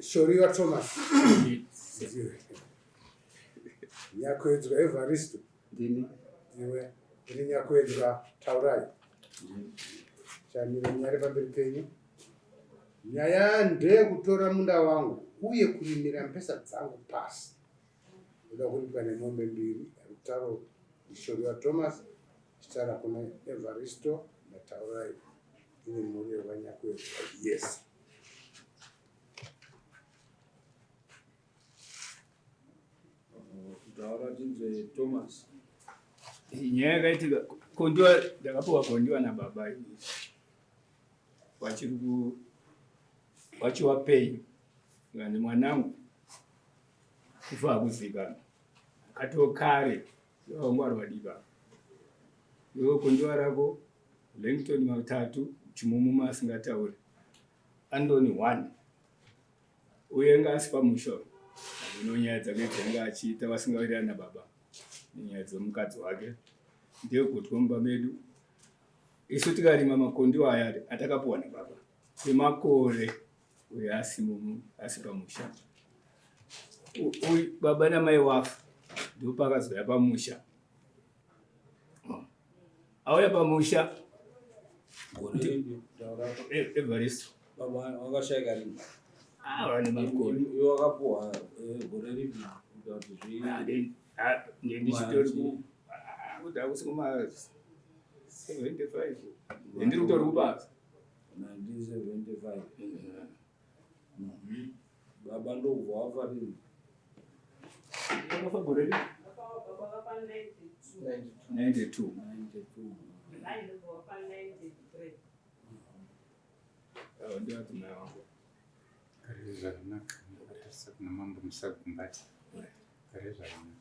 Shoriwa Thomas. Ndiwe. Nyakuedzwa Evaristo. Ndini. Ndiwe. Ndini Nyakuedzwa Taurai. Chanire nyari pamberi penyu. Nyaya ndeyekutora munda wangu uye kurimira mbesa dzangu pasi. Ndoda kuripwa nemombe mbiri. Rutaro ndiShoriwa Thomas. Chitara kuna Evaristo naTaurai. Ine mhuri yekwaNyakuedzwa. Yes. Taura tinzwe Thomas. Nyaya yakaitika kondiwa ndakapiwa kondiwa nababa vachiri ku vachiwapenyu ndikanzi mwanangu kufa hakuzikanwa akatokare wangu ari vadiki ava iwe kondiwa rako Langton matatu chimumuma asingatauri Andoni one uye nga asi pamusha hameno nyaya dzake dzaanga achiita vasingawirirani nababa nenyaya dzemukadzi wake ndeyekutwa mumba medu isu tikarima makondiwa aya atakapuwa nababa kwemakore uye asi asi pamusha baba namai wafa ndopakazouya pamusha auya pamusha Evaristo baba wakashaika rini? Ah, vane makore. Iwe wakapuwa eh, gore ripi kuita kuti zvi ah, ah, ndichitori ku kuti akusi kuma 75 ndiri kutori kubasa 1975 mhm. Baba ndokubva wafa rini? Wakafa gore ripi? 92. 92. Avo ndivo vadzimai vangu. Gare zvakanaka ndakatarisa kuna mambo musagumbati. Gare zvakanaka.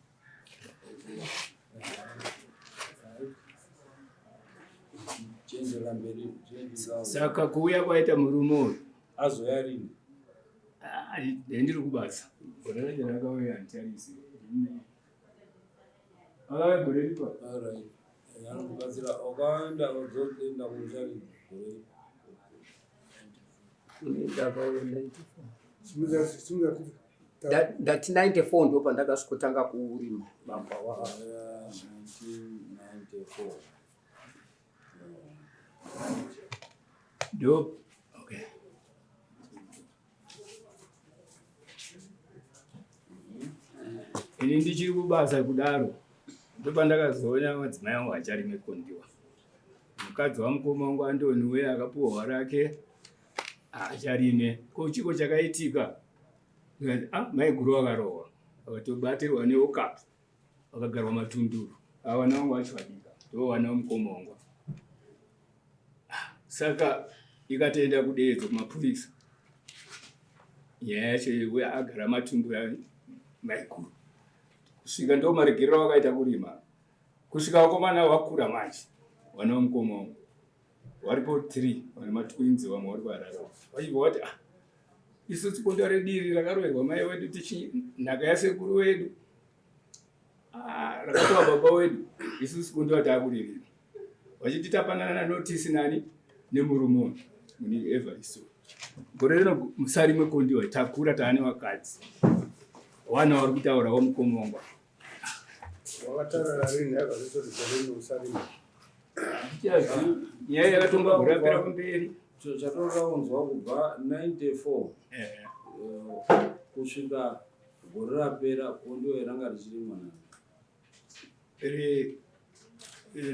Chiendera mberi, chiendera. Saka kuuya kwaita murume uyu Azouya rini? Ah, ndiri kubasa. Gore racho rakauya handitarisi. Akauya gore ripa. Alright. Anokubatsira wakaenda uzoenda kumusha rini? Gore ripi? Ndakauya 94. Simudza simudza kuti Ndati 94 ndo pandakasvikotanga kuurima baba wa Yeah, 1994. Ndo okay. Ini ndichiri kubasa kudaro ndopandakazoona madzimai angu acharime kondiwa. Mukadzi wamukoma wangu Andoni uye akapuwa hwa rake acharime. Ko chiko chakaitika? Ndikati, ah, maiguru vakarohwa vakatobatirwa neokapi vakagarwa matunduru. Ava vana vangu vacho vadika ndo vana vamukoma wangu. Saka ikatoenda kudeedzo kumapurisa nyaya yacho yekuti agara matunduru maiguru kusvika ndo maregerero wakaita kurima kusvika vakomana vakura manje vana vamukoma wangu varipo three vane matwins vamwe vari kuharare vachibva vati ah isu tsikonda rediri rakaroverwa mai wedu tichi nhaka yasekuru wedu ah, rakatowa baba wedu isu sikonda taakuririra vachiti tapanana notisi nani nemurume uyu mune evaristo gore rino musarimwe kondiwa takura taane vakadzi wana vari kutaura wamukoma wangu wakataura rini evaristo kuti gore rino musarimwe nyaya yakatonga gore rapera kumberi Chatoda kunzwa kubva 94 Eh, eh, kusvika gore rapera kondiwa ranga richiri mwana.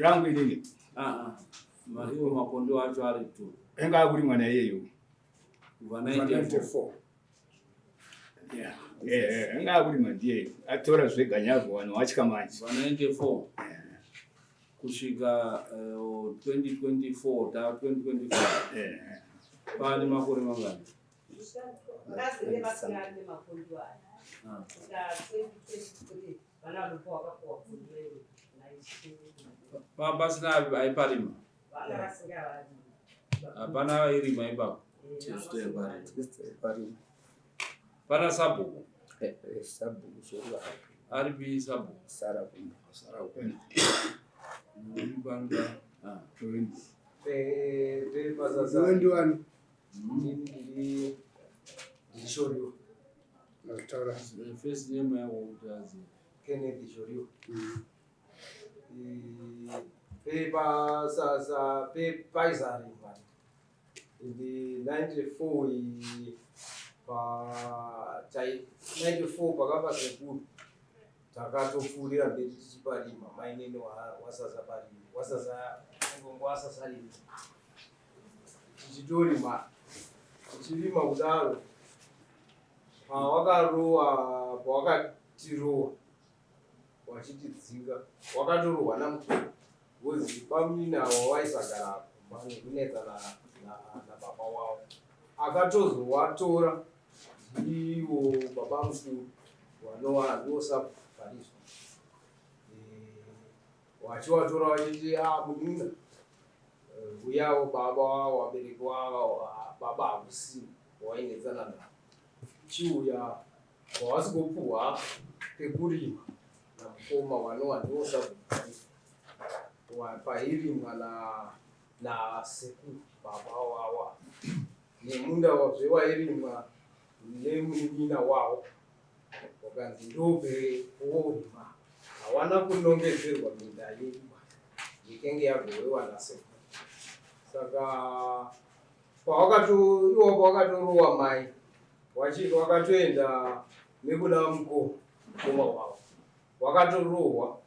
Rangu inini Ah, ah. Iwo makondo acho ari tu. Anga akuri mwana iyeyo Kubva 94. 94. Yeah. Eh, anga akuri mwana ndiyeyo atora zvega nyavho vanhu watya manje Kubva 94 kusvika eh, 2024 ta 2025 Eh, pane makore mangani? Vakazenge vasina nemakondo aya. Ah. Kusvika 2023 vana vanopa wakapuwa kondo iro Pa pasina aiparima. Vanga vasingavarimi. Hapana vairima ipapo. Parima. Pana sabhuku. Sabhuku zvokuva Aripi sabhuku? sara kumba. Panoda. Ah. Iwe ndiwani? Ndiri Shoriwa. Taura. First name yako kuti azive. Kenneth Shoriwa. Pepasasa pepaisarimwa in the 94 pa tai 94 pakafa sekuru takatopfuurira mberi tichiparima mainini wasasa parima wasasa ngongo wasasarima tichitorima tichirima kudaro pawakarowa pawakatirowa wachitidzinga wakatorohwa namukuru bcoz bamunini awa waisagara kumba nekunetsa nababa wavo akatozowatora ndivo baba mukuru vanova ndosabhariswa wachiwatora wachiti a munina uyawo baba wabereki wava baba hakusina wainetsana navo chiuya wawasikopuhwa pekurima namukoma wanova ndosabhariswa pairimwa nasekuru baba wawa nemunda wazve wairimwa nemunin'ina wavo wakanzi ndope worima hawana kunongedzerwa minda yedu yekenge yagowewa nasekuru saka pawakato iwo pawakatorowa mai wakatoenda nekuna mukoma mukoma wavo wakatorohwa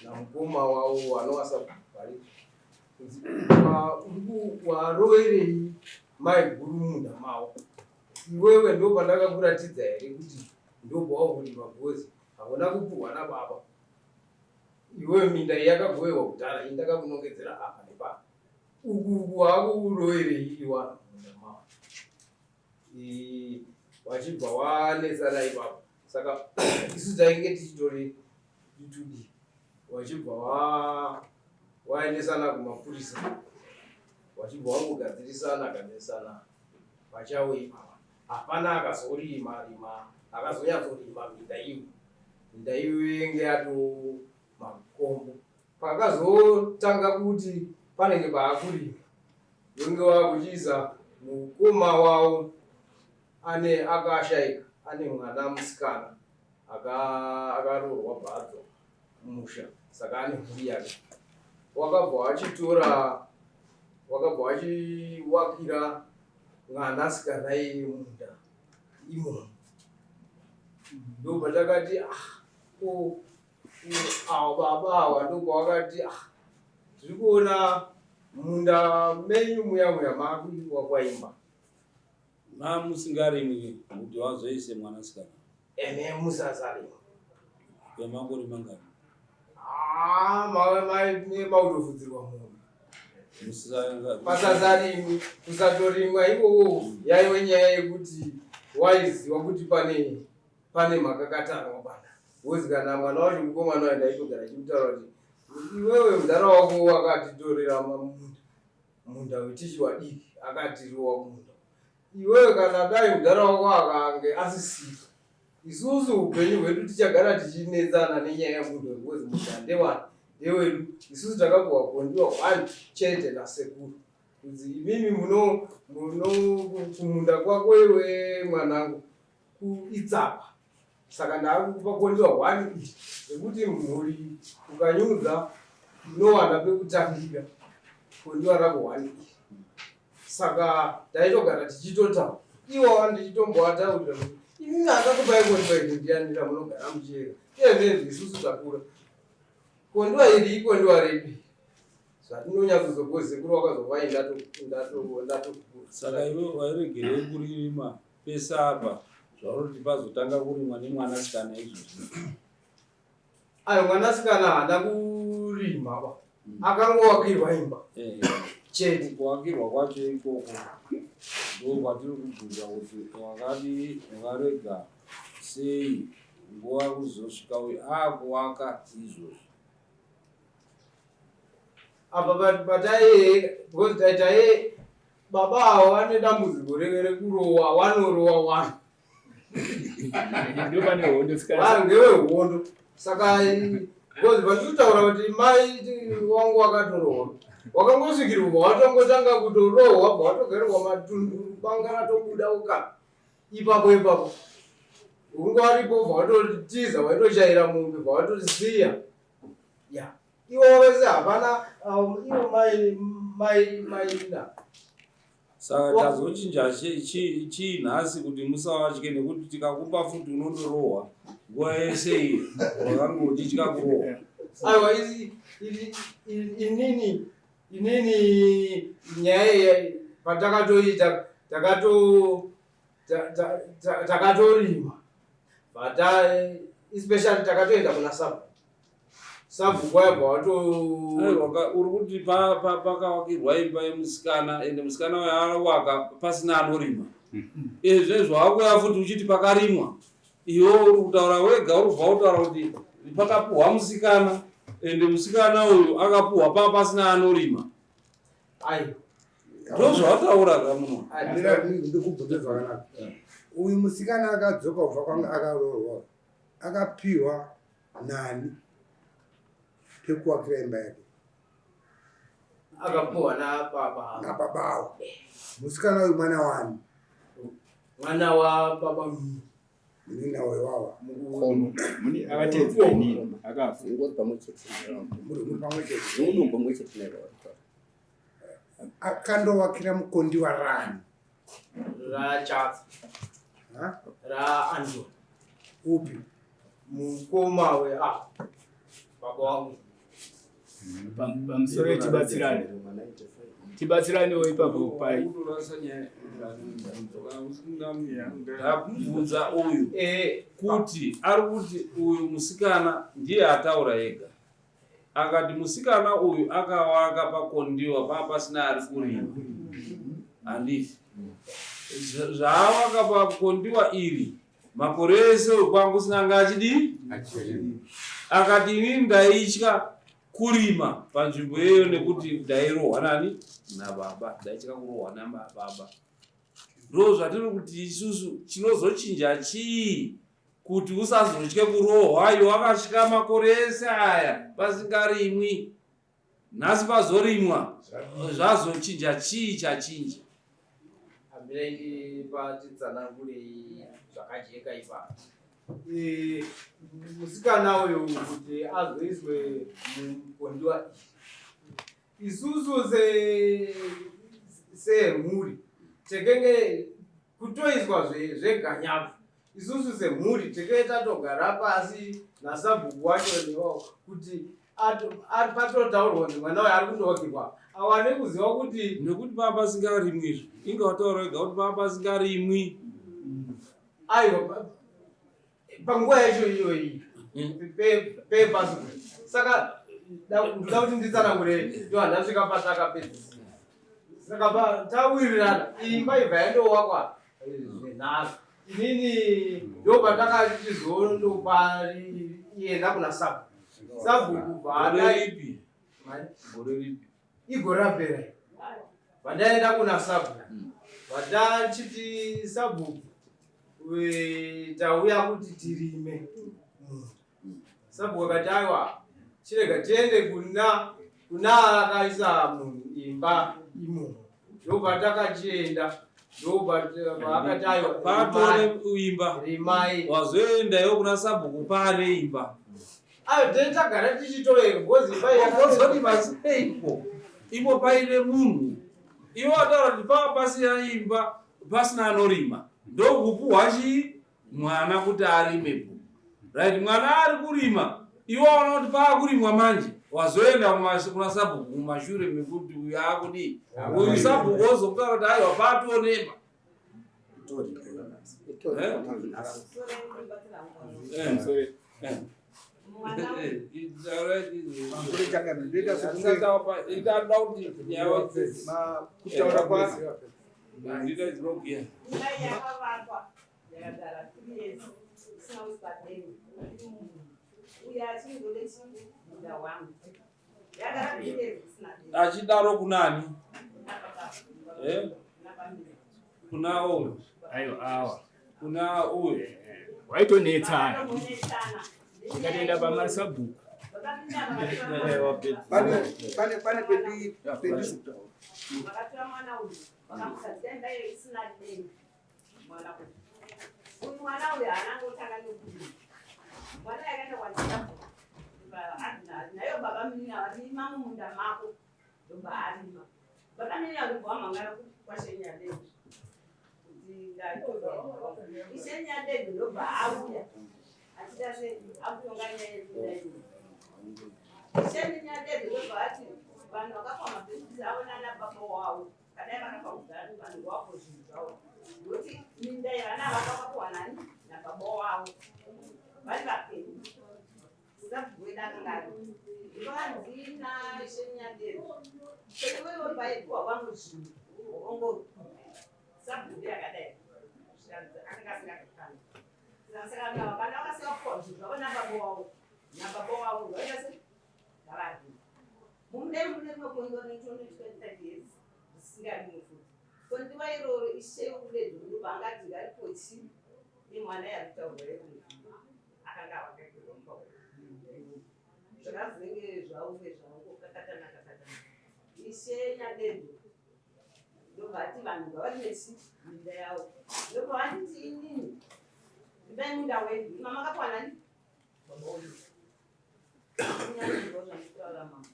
namukoma wavo anovasabhari waroverei mai guru munda mavo iwewe ndo pandakakuratidza here kuti ndopawakurima bhozi hauna kupuhwa nababa iwewe minda iyi yakagovewa kudhara iyi ndakakunongedzera apa nepapa uku uku hakuroverei iwana munda mavo wachibva wanetsana ipapo saka isu tainge tichitori tudiki wachibva waendesana kumapurisa wachibva wangogadzirisana gadzirisana pachavo ipapa hapana akazorima rima akazonyatsorima minda iyo minda iyo yenge yato makombo pakazotanga kuti panenge paakurima wenge wakuchiisa mukoma wavo ane akashaika ane mwana musikana akaroorwa bhadzo musha saka ane mhuri yake wakabva wachitora wakabva wachiwakira mwanasikana iye munda imomo ndobva takati ah ko awa baba awa ndobva wakati ah tiri kuona munda menyu muya muya makuiwa kwaimba. Mamusingarimi kuti wazoise mwanasikana? Ene musasarima. Kwemakore mangani? Ah, mautofudzirwa munhu pasasarimi kusatorimwa ikoko yaive nyaya yekuti waiziva kuti pane makakatanwa bana wozi kana mwana wacho mukomana wayo ndaitogara chimutaura kuti iwewe mudhara wako wakatitorera munda munda wetichi wadiki akatirowa munda iwewe kana dai mudhara wako akange asisika isusu upenyu hwedu tichagara tichinetsana nenyaya yemunda wekuzi munda ndewani ndewedu isusu takapuwa kondiwa one chete nasekuru kunzi imimi muno muno kumunda kwako iwe mwanangu kuitsapa saka ndaakukupa kondiwa one iri nekuti mhuri ukanyudza unowana pekutangira kondiwa rako one iri saka taitogara tichitotaura iwawa ndichitombovataurira kuti imimi akakupai kondiwa iri ndiyanira munogara muchiyera iyezvezvi isusu takura kondiwa iri ikondiwa redu zvatinonyatsozogozi sekuru wakazovai ndatokura. Saka iwe wairegerei kurima pese apa zvauroti pazotanga kurimwa nemwanasikana izvozvi? Ayo mwanasikana haana kurima ba akangowakirwa imba chete. Kuwakirwa kwacho ikoko ndo kwatiri kubvunza kuti wakadii wakarega sei nguva kuzosvika uyu akuwaka izvozvi? Apa patai because taitai baba avo vane dambudziko rekurowa vanorowa vanhu. Ndo pane hondo sikana. Vanhu ngevehondo saka because pandinotaura kuti mai wangu wakatorohwa wakangosvikirwa watongotanga kutorohwa bva watogarirwa matundu banga ratobuda uka. Ipapo ipapo unge waripo ubva watotiza waitochaira mombe bva watosiya ya ivo vese hapana um, ivo mai mai maina Saka tazochinja chii nhasi kuti musavatye nekuti tikakupa futi unondorohwa nguva yese iyi wakanga uchitya kurohwa. Aiwa, inini inini nyaya iyi patakatoita takato takatorima but especially takatoenda kuna sabhuku sabhuku waibva wato Aiwa, uri kuti pakavakirwa imba yemusikana ende musikana uyo awaka pasina anorima ezvo zvawakuya futi uchiti pakarimwa iwe uri kutaura wega uri kubva kutaura kuti pakapuhwa musikana ende musikana uyu akapuhwa paa pasina anorima. Aiwa. Ndozvawataura ka muno. Ndikubvunze zvakanaka. Uyu musikana akadzoka kubva kwanga akaroorwa akapiwa nani pekuwakira imba yake? Akapuwa nababa. Nababawo. Musikana uyu mwana wani? Mwana wababa. Munina wewawa. Muni akatedza inini akafa. Ngori pamwe chete. Muri pamwe chete. Neudumbu pamwe chete naye. Akandowakira mukondiwa rani? Rachatsa. Ha? RaAndoni. Upi? Mukoma we a baba wangu. Pamusoro tibatsirane. Tibatsiranewo ipapo pai. Unorasa nyaya. Ndakubvunza uyu kuti ari kuti uyu musikana ndiye ataura ega akati musikana uyu akawaka pakondiwa paa pasina ari kurima handiti zvaawaka pakondiwa iri makore ese uyu kwangu usina anga achidii akati inini ndaitya kurima panzvimbo iyoyo nekuti ndairohwa nani nababa ndaitya kurohwa nababa ndo zvatiri kuti isusu chinozochinja chii kuti usazotye kurohwa iwe wakatya makore ese aya pasingarimwi nhasi pazorimwa zvazochinja chii chachinja? Hamirai patitsanangurei zvakajeka ipapo. Musikana uyu kuti azoiswe mukondiwa iyi, isusu semhuri tekenge kutoiswa zveganyabvu isusu semhuri tekenge tatogara pasi nasabhuku wacho newawo kuti patotaurwa kuti mwana uyu ari kundovakirwa awane kuziva kuti nekuti paa pasingarimwi izvo inga wataura wega kuti paa pasingarimwi. Aiwa, panguva yacho iyoyi pepasi saka ndoda kuti nditsanangure ndo handasvika patakapedzisira. Saka tawirirana imba ibva yandowakwa zvenharo inini ndo patakachizondopaienda kuna sabhuku. Sabhuku Gore ripi? Gore ripi? Igore rapera vandaenda kuna sabhuku vandachiti sabhuku tauya kuti tirime. Sabhuku akati aiwa chirega tiende kuna akaisa munhu imba imomo. Ndopatakachienda ndopaakati aiwa patore imba rimai. Wazoenda iwe kuna sabhuku paane imba. Ayo tee tagara tichitoveka because imba Wazoti maseiko ipo paine munhu iwe wataura kuti paa pasina imba pasina anorima ndokupuhwa chii mwana kuti arimepo right mwana ari kurima iwe waona kuti paakurimwa manje wazoenda kuna sabhuku mumashure mekuti uyu akudii uyu sabhuku wozokutaura kuti aiwa paatonemba. Kutaura kwa Imba yakavakwa yakagara 3 years isina kuiswa denga. Uyo achindode munda wangu yagara 3 years isina denga. Achidaro kunani? Kuna uyu. Aiwa awa. Kuna uyu. Waitonetsana. Tikatoenda pamasabhuku. Pane pane pendi pendi Vakatora mwana uyu vakamugadzira imba iyo isina denga mwana uyu. mumunda mako ndobva arima. Baba nini ndobva wamhangara kwashenyadei kuti ishenyadei ndobva auya achida se akutonga nyaya yeminda iyi. Ishenyadei ndobva ati vanhu vakafa mabhizinesi avo nana baba wavo kadai vakafa kudhara vanhu vapo zvinhu zvavo nokuti minda yevana vakapapuwa nani nababa wavo vari vapenyu. Kondiwa iroro ishe wekuledu ndobva angati ngaripochi imwana yarikutaurwa yekuledu akanga avakagirwa mupauro zvakazenge zvauve zvangokakatana kakatana. Ishe Nyadendo ndobva ati vanhu ngavari nechi minda yavo. Ndobva vanditi inini ndimai munda wedu ima makapiwa nani baba wedu kunyanzwa zvandikutaura mama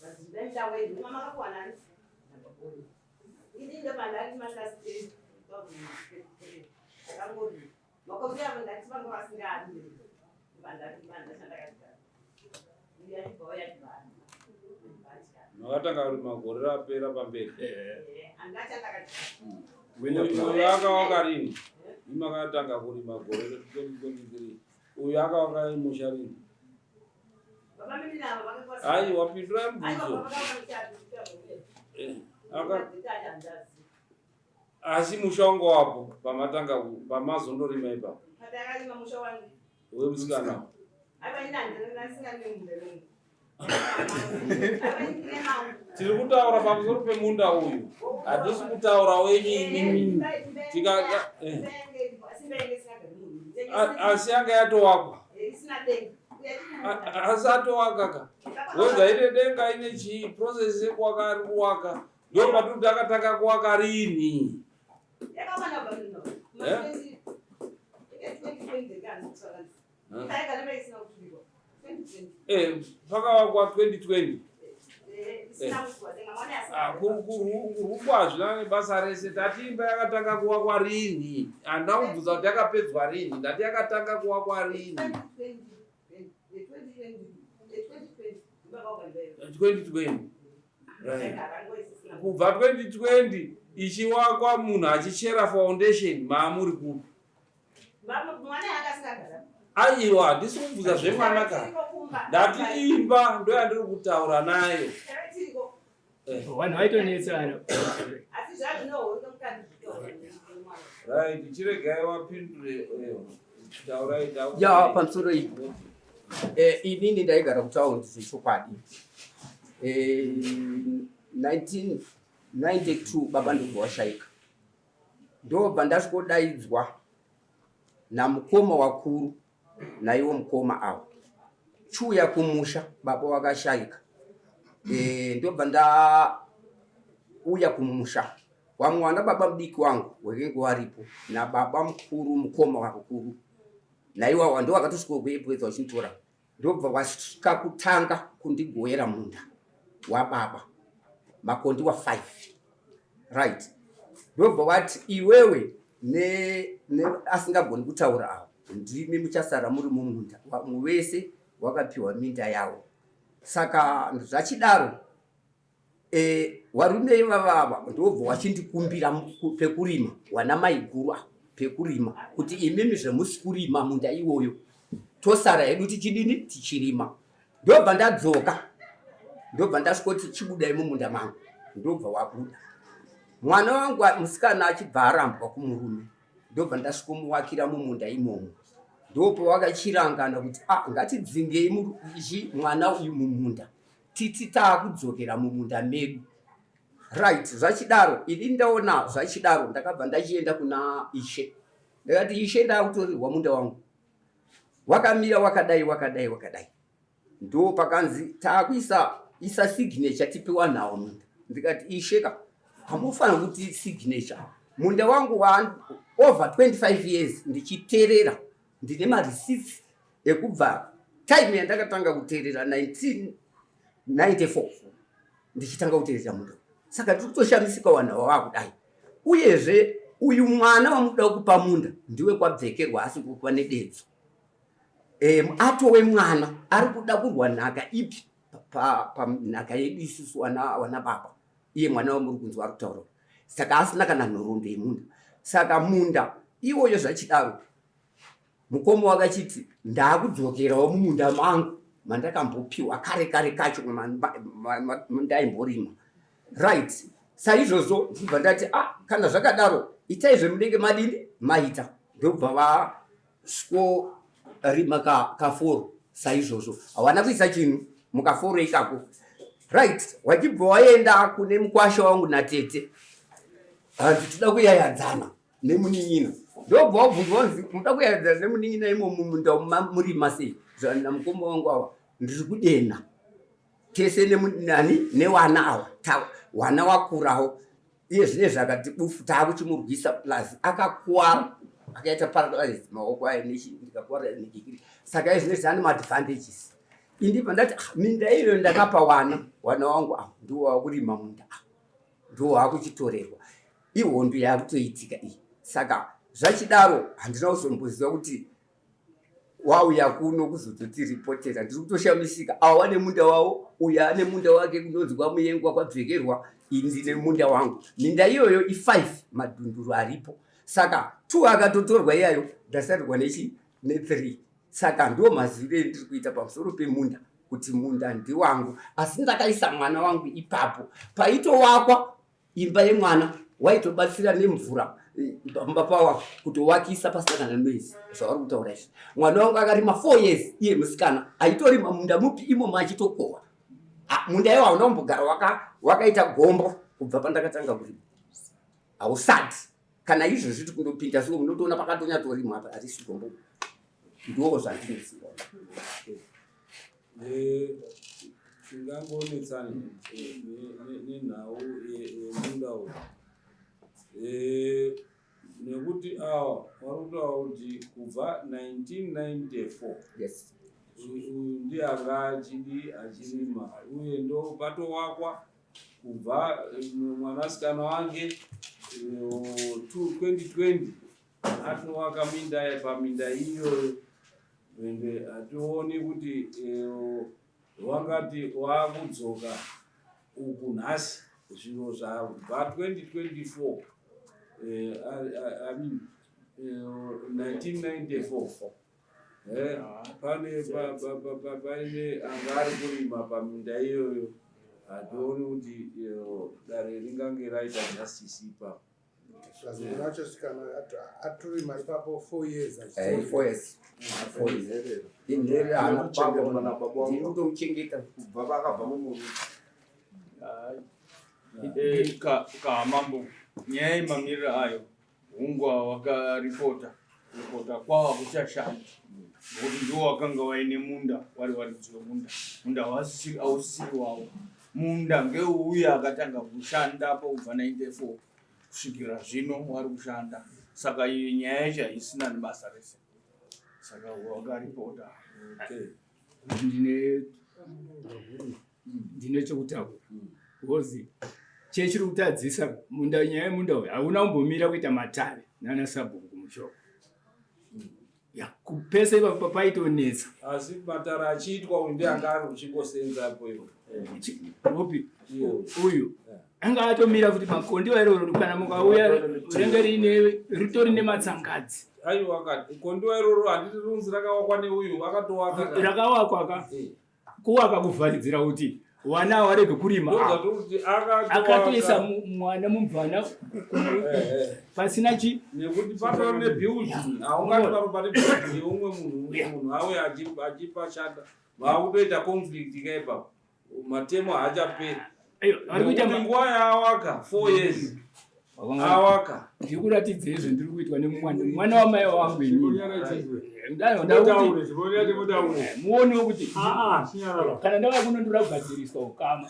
vanzi ndimai munda wedu ima makapiwa nani nababa wedu. Ini ndobva ndarima last 2003 ndakangorima makofi avo ndati vanga vasingadi ndobva ndarima ndachandakagara uyachibva uyachibva. Makatanga kurima gore rapera pamberi. Wenda Uyu akawaka rini? Imakatanga kurima gore 2023. Uyu akawaka musha rini? Aiwa, pindurai mubvunzo. Asi musha wanga wapo pamatanga pamazondorima ipapo Patakarima musha wangu wemusikana? Aiwa, ini handina singanemunda. Tiri kutaura pamusoro pemunda uyu, hatisi kutaura wenyu imimi. Asi yanga yatowakwa, asi atowaka weza ine denga ine chii, process yekuwaka ari kuwaka ndo patiri kuti akatanga kuwaka rini? Eh? Pakawakwa 2020. Ah, kurukwa hazvina nebasa rese. Tati imba yakatanga kuwakwa rini? Handina kubvunza kuti yakapedzwa rini, ndati yakatanga kuwakwa rini? 2020, right. Kubva 2020 ichiwakwa, munhu achichera foundation, maamuri kupi? Aiwa, handisi kubvunza zvemwana ka, ndati imba ndo yandiri kutaura nayo. Vanhu vaitonetsana. Asi zvazvinohondo mukati zvitaura. Right, chiregai wapindure. Taurai. Ya, pamusoro iyi. Inini ndaigara kutaundi zvechokwadi. 1992 baba ndobva washaika, ndobva ndasvikodaidzwa namukoma wakuru naiwo mukoma avo, chiuya kumusha, baba wakashaika. Ndobva ndauya kumusha, vamwe vana baba mudiki wangu wekenge waripo nababa mukuru, mukoma wakuru naiwawa ndo vakatosvika kuepwedza vachinditora, ndobva vasvika kutanga kundigoyera munda wababa makondiwa 5, right. Ndobva wati iwewe ne asingagoni kutaura avo ndimi muchasara muri mumunda, vamwe vese wakapiwa minda yavo. Saka zvachidaro, varume ivavava ndobva wachindikumbira pekurima, wana maiguru ava pekurima, kuti imimi zvemusi kurima munda iwoyo, tosara hedu tichidini, tichirima. Ndobva ndadzoka, ndobva ndasvikoti chibudai mumunda mangu, ndobva wabuda. Mwana wangu musikana achibva arambwa kumurume, ndobva ndasvikomuwakira mumunda imomo. Ndopo wakachirangana kuti ah, ngatidzingei ichi mwana uyu mumunda, titi taakudzokera mumunda medu, right. Zvachidaro, ini ndaona zvachidaro, ndakabva ndachienda kuna ishe, ndakati ishe, ndaakutorerwa munda wangu, wakamira wakadai wakadai wakadai. Ndo pakanzi taakuisa isa signature tipiwa nawo munda. Ndikati ishe ka, hamufanira kuti signature, munda wangu wa over 25 years ndichiteerera, ndine mareceipts ekubva time yandakatanga kuteerera. 94 ndichitanga kuteerera munda. Saka tiri kutoshamisika vanhu ava vakudai. Uyezve uyu mwana wamuda kupa munda ndiwe kwabvekerwa asi kupa nededzo. Atowe mwana ari kuda kurwa nhaka ipi panhaka yedu isusu wana baba, iye mwana wamuri kunzwa ari kutaura. Saka asina kana nhoroondo yemunda. Saka munda iwoyo zvachidaro mukoma wakachiti ndakudzokerawo mumunda mangu mandakambopiwa kare kare kacho ndaimborima. Right, saizvozvo ndibva ndati kana zvakadaro itai zvemunenge madini maita. Ndobva vasvikorima kaforo saizvozvo, hawana kuisa chinhu mukaforo ikako. Right, wachibva waenda kune mukwasha wangu natete, hanzi toda kuyayadzana nemunin'ina. Ndobva wabvunzwa wanzi muda kuyayadzana nemunin'ina imo mumunda murima sei? Zvanzi mukoma wangu ava ndiri kudena tese nani newana ava, wana wakurawo iye zvine zvakati bufu taakuchimurwisa, plus akakuwara akaita paralyzed maoko ayo ndikakuwara negikiri. Saka iye zvine ane maadvantages. Indibva ndati minda iyo ndakapa wana wangu ndiwo wakurima munda, ndiwo wakuchitorerwa. Ihondo yakutoitika iyi. Saka zvachidaro handina kuzomboziva kuti wauya kuno kuzototiripotera. Ndiri kutoshamisika, awa ane munda wavo, uyu ane munda wake kunonzi kwamuyengwa kwabvekerwa, ini ndine munda wangu. Minda iyoyo i5 madhunduru aripo. Saka 2 akatotorwa iyayo, ndasarirwa nechi ne3. Saka ndo maziviro endiri kuita pamusoro pemunda kuti munda ndiwangu, asi ndakaisa mwana wangu ipapo. Paitowakwa imba yemwana waitobatsira nemvura pamba pawa kutowakisa pasina kana noise zvavari kutaura izvi. Mwana wangu akarima 4 years iye musikana aitorima munda mupi imomo achitokohwa. Munda iwo hauna kumbogara wakaita gombo kubva pandakatanga kurima. Hausati kana izvozvi tiri kundopinda so munotoona pakatonyatsorimwa apa harisi gombo. Ndo zvandinoziva. Tingangonetsana nenhau yemunda uyu, nekuti awa vari kutaura kuti kubva 1994 Yes. uyu ndiye anga achidi achirima, uye ndo patowakwa kubva mwanasikana wake 2020 atowaka minda paminda iyoyo. Ende hationi kuti wangati wakudzoka uku nhasi zviro zvabva 2024, I mean 1994 pane paine anga ari kurima paminda iyoyo. Hationi kuti dare ringange raita justice ipapo. Mwana wacho sikana atorima ipapo 4 years. 4 years. 4 years. Inhere haana baba, ndiri kutomuchengeta kubva vakabva mumuru. Kamambo, nyaya yemamiriro ayo, hungwa wakaripota kuripota kwava kuchashanda nokuti ndiwo wakanga waine munda wari waridzi wemunda. Munda hausisiri wavo, munda ngeuya akatanga kushandapo kubva 94 kusvikira zvino wari kushanda. Saka iyo nyaya yacho haisina nebasa rese, saka wakaripota. Ndine chekutaura because chechiri kutadzisa munda, nyaya yemunda uyu hauna kumbomira kuita matare nana sabhuku kumushoko ya kupese ipapo paitonetsa. Asi matare achiitwa uyu ndiye anga ari kuchingosenzapo iwo. Upi uyu anga atomira kuti makondiwa iroro kana mukauya ringe riine ritori nematsangadzi. Aiwa, kondiwa iroro handiti rinzi rakawakwa neuyu akatowaka? Rakawakwa ka kuwaka kuvharidzira kuti wana warege kurima. Ndozvatokuti akatoisa mwana mumvana pasina chi nekuti patori nebuilding, haungati paro pane building yeumwe munhu, munhu auya achipashanda, vakutoita conflict ka ipapo, matemo haachaperi. Vari kuita Nekuti nguva yaawaka 4 years awaka. Ndiri kuratidza izvo ndiri kuitwa nemwana mwana wamai wangu inini. Muonewo kuti kana ndava kuno ndoda kugadziriswa ukama.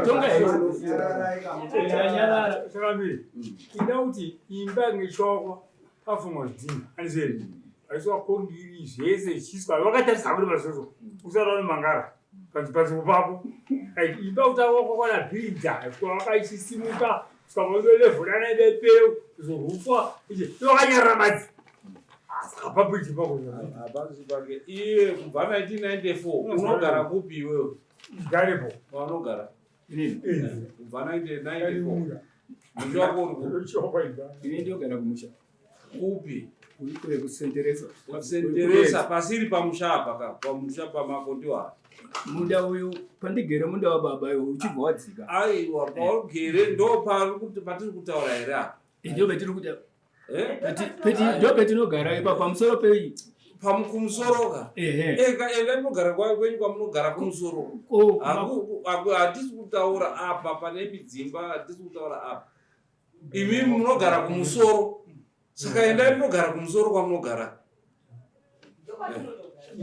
Tonga here? Nyarara. Chakambiri, ida kuti imba ngechokwa pafungwa zvidhina, andizeri. Aiswa kongiri zvese zvichiiswa vakatarisa kuri mazvozvo usati wanomangara panzvimbo pako imba kuti wakakwana bhiridha wakaichisimuka sikaolevhurana ipepeu kuzorufwa wakanyarara madzi saka papo chimba hapasi iye kubva 1994 unogara kupi iwewe garepo paunogara kubva 1994 musha wako uri kupi ini ndogara kumusha kupi kure kusenteresa kusenteresa pasiri pamusha apa ka pamusha pamako ndiwo munda uyu pandigere munda wababa iwe uchibva wadzika aiwa paugere ndo patiri kutaura here apa eh, ndo petiri kuta eh? ndo petinogara ipa pamusoro pei kumusoro ka eka enda munogara kwenyu kwamunogara kumusoro hatisi kutaura apa pane midzimba hatisi kutaura apa imi munogara kumusoro saka endai munogara kumusoro kwamunogara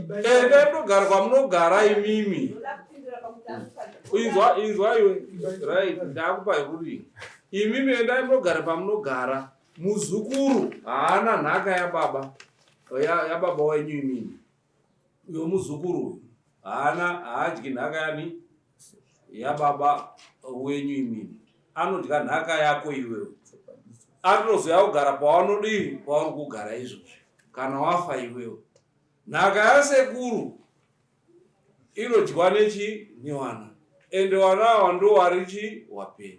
endai munogara kwamunogara imimi inzwa inzwa iwe right ndakupa ruling imimi endai munogara pamunogara muzukuru haana nhaka yababa yababa wenyu imimi uyo muzukuru uyu haana haadyi nhaka yani yababa wenyu imimi anodya nhaka yako iwewe anozoya kugara pawanodii pauri kugara izvozvi kana wafa iwewe nhaka yasekuru inodyiwa nechi newana ende wana awa ndo wari chi wapenyu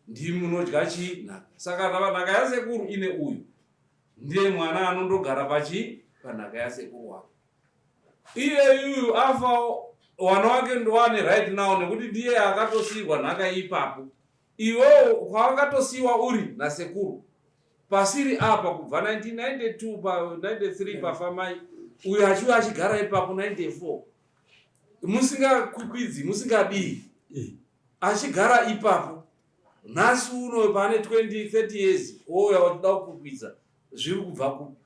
ndimi munodya chi nhaka saka nhaka yasekuru ine uyu ndiye mwana anondogara pachi panhaka yasekuru wake iye yuyu afa wana wake ndowane right now nekuti ndiye akatosiirwa nhaka ipapo iwewo kwawakatosiiwa uri nasekuru pasiri apa kubva 1992 pa 93 pafa mai uyo achiuya achigara ipapo 94 musingakwikwidzi musingadii achigara ipapo nhasi uno pane 20 30 years wouya wachida kukwikwidza zviri kubva kupi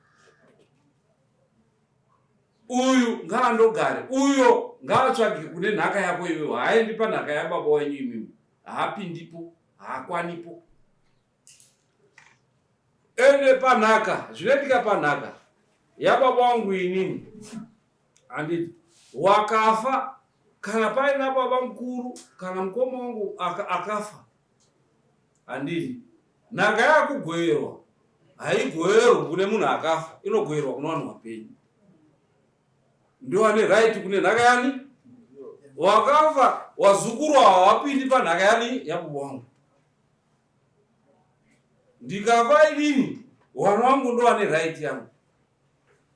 uyu ngaandogare uyo ngaatsvage kune nhaka yako iwewo haaendi panhaka yababa wenyu imimi haapindipo haakwanipo ende panhaka zvinoitika panhaka yababa wangu inini handiti wakafa kana paina baba mukuru kana mukoma wangu akafa handiti nhaka yakugoerwa haigoerwi kune munhu akafa inogoerwa kune vanhu vapenyu ndiwane right kune nhaka yani wakafa wazukuru hawapindi panhaka yani yababa wangu ndikafa inini wana wangu ndowane right yangu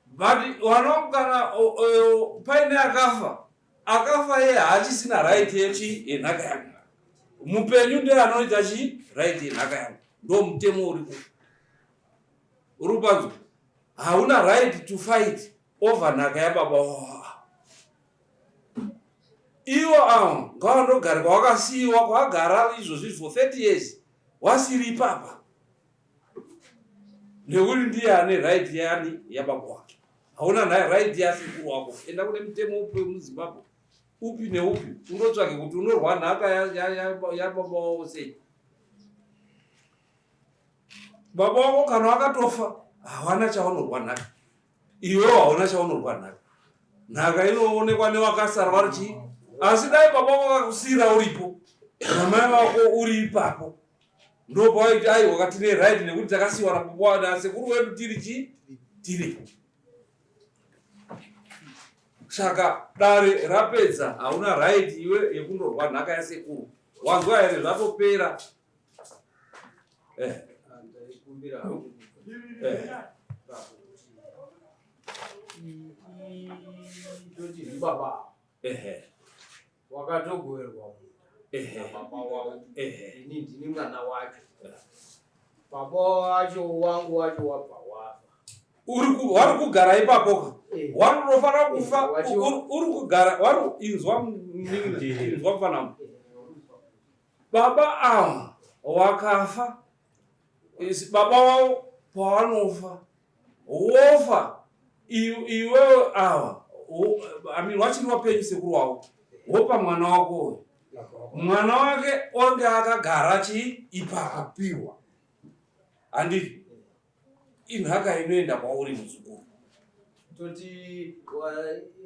but wana kana paine akafa akafa iye haachisina right yechi yenhaka yangu mupenyu ndiye anoita chi right yenhaka yangu ndo mutemo uripo uri kupanzwa hauna right to fight over nhaka yababa wavo ivo avo ngavandogare kwawakasiyiwa kwagara izvozvi for 30 years wasiri ipapa nekuti ndiye ane right yani yababa wake hauna naye right yasekuru wako enda kune mutemo upi wemuzimbabwe upi neupi unotsvage kuti unorwa nhaka yababa wavo sei baba wako kana wakatofa hawana chaunorwa nhaka iwewo hauna chaunorwa nhaka nhaka inoonekwa newakasara vari chii asi dai baba wako vakakusiira uripo namai vako uri ipapo ndopawaiti aiwa katine right nekuti takasiiwa nababa nasekuru wedu tiri chii tiripo saka dare rapedza hauna right iwe yekundorwa nhaka yasekuru wanzwa here zvatopera eh. Eh. Baba Ehe. wakatogoverwa Ehe. munda nababa wavo Ehe. ini ndini mwana wacho baba wacho wangu wacho wabva wafa Wari kugara ipapoka Eh. wari unofanira kufa Eh, wacho- uri kugara wari inzwa inzwa mfanamo baba ava wakafa baba wavo pawanofa wofa iwewe ava I mean, wachiri wapenyu sekuru wavo wopa mwana wako uyu mwana wake onge akagara chii ipapo apiwa handiti Inhaka inoenda kwauri muzukuru. Toti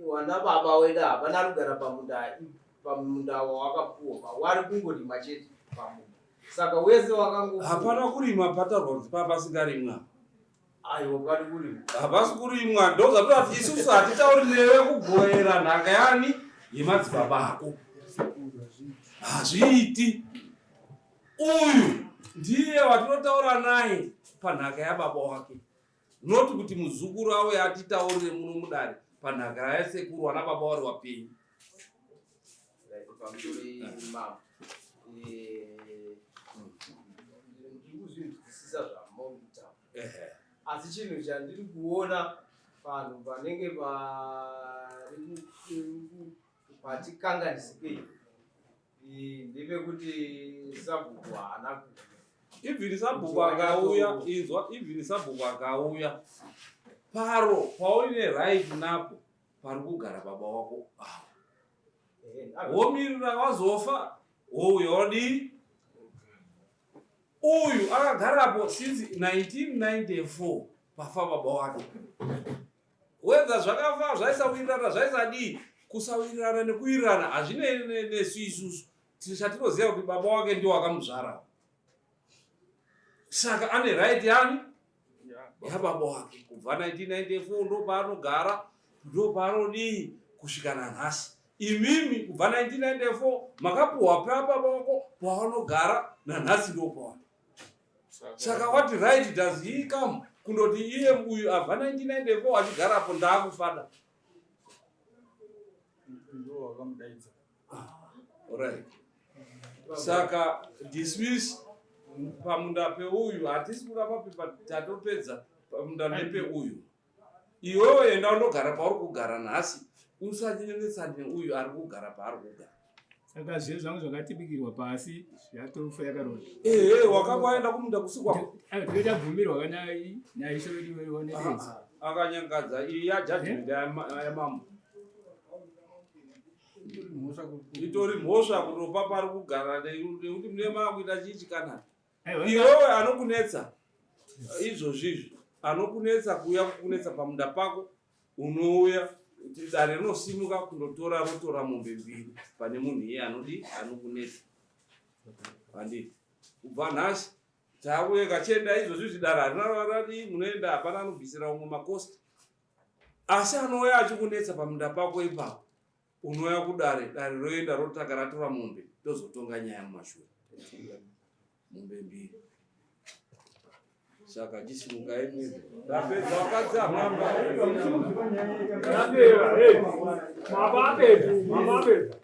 wana baba weda havana kugara pamunda pamunda wawakapuwa wari kungorima chete pamunda saka wese wakango hapana kurima patarwa kuti paa pasingarimwa. Aiwa pari kurimwa. Hapasi kurimwa ndozvatoti isusu hatitauri newe kugoera nhaka yani yemadzibaba ako. Hazviiti. Uyu ndiye watinotaura naye panhaka yababa wake. Not kuti muzukuru auye atitaurire muno mudare panhaka yasekuru wana baba wari wapenyu. Asi chinhu chandiri kuona panhu panenge pari patikanganisikei ndepekuti sabhuku haana kuuya. Even sabhuku akauya, inzwa, even sabhuku akauya paro pauine right napo pari kugara baba wako awo womirira wazofa wouya wodii. Uyu akagarapo since 1994 pafa baba wake. Whether zvakafa zvaisawirirana zvaisadii, kusawirirana nekuwirirana hazvinei nesu isusu. Chatinoziva kuti baba wake ndiwo akamuzvara, saka ane right yani yababa wake kubva 1994 ndo paanogara ndo paanodii kusvika nanhasi. Imimi kubva 1994 makapuhwa pababa wako paanogara nanhasi ndo paani. Saka what right does he come kundoti iye uyu abva 1994 achigarapo ndaakufada? Right. Saka dismiss pamunda peuyu, hatisi kuda mapepa, tatopedza pamunda nepeuyu. Iwewe enda undogara pauri kugara nhasi, usanyenetsane uyu ari kugara paari kugara. Saka zviyo zvangu zvakatibikirwa pasi zvatofa yakaronda. Ehe, wakanga waenda kumunda kusi kwako. Toita bvumirwa kana naisho vedu veonedza. Akanyangadza iyi ya judgment yamambo. Itori mhosva kutopa pari kugara nekuti mune maakuita chii chikanaka. Iwewe anokunetsa izvozvi izvi, anokunetsa kuuya kukunetsa pamunda pako, unouya dare rinosimuka kundotora rotora mombe mbiri pane munhu iye anodi anokunetsa. Handiti kubva nhasi takueka chienda izvozvi izvi dare harina radii, munoenda hapana anobvisira umwe makosti, asi anouya achikunetsa pamunda pako ipapo unouya kudare, dare roenda rotaka ratora mombe, tozotonga nyaya mumashure. Mombe mbiri. Saka chisimukai mwiri. Ndapedza vakadzi hamuna. Mababa apedza, mababa apedza.